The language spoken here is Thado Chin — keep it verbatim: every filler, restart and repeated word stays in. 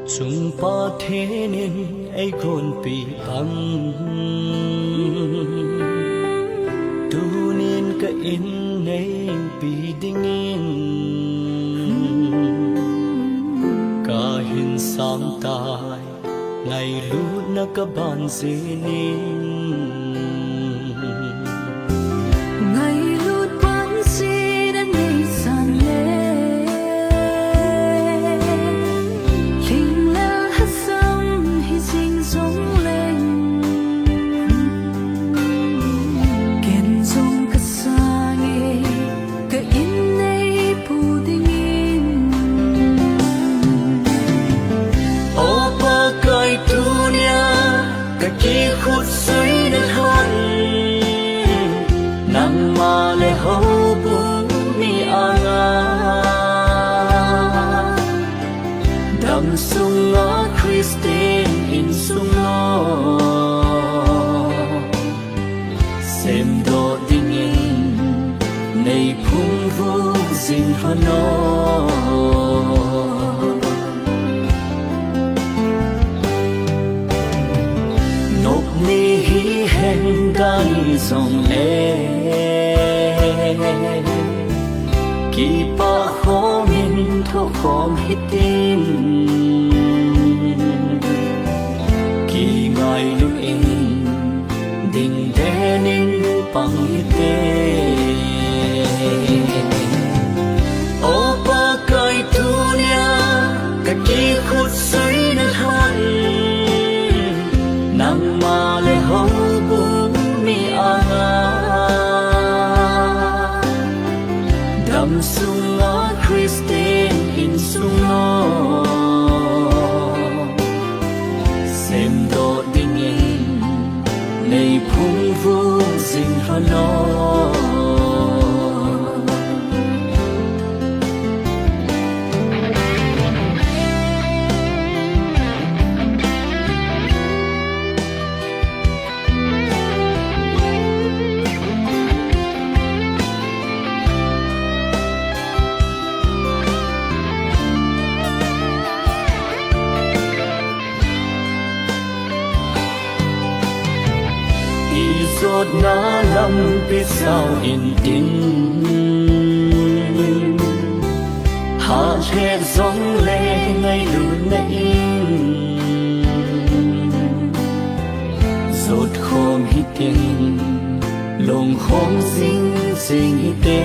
Chung Pathen in eigonpi pang, tunin ka in neipi dingin, kahin sang tai, ngailutna kaban jeh in. Ngailut ban jeh in anei san le, lhinglel lhasam hijing jongleng, ken jong kasang e, ka in neipu dingin. O Pakai, tunia kakikhut suina lhon, nangma le houbung mi anga, damsunga Christian insung lo, semdoh dingin neiphungvuh jing lhon o. Nop ni hihen dai jongle, kipah khomin thohkhom hitin, kingailut in dingden in pang hite. O Pakai, tunia kakikhut suina lhon, nangma le houbung mi anga, damsunga Christian insung lo, semdoh dingin neiphungvuh jing lhon o. Ijotna lampi sao intin, hah lheh jongle ngailutna in jotkhom hitin, lungkhom jing jing hite.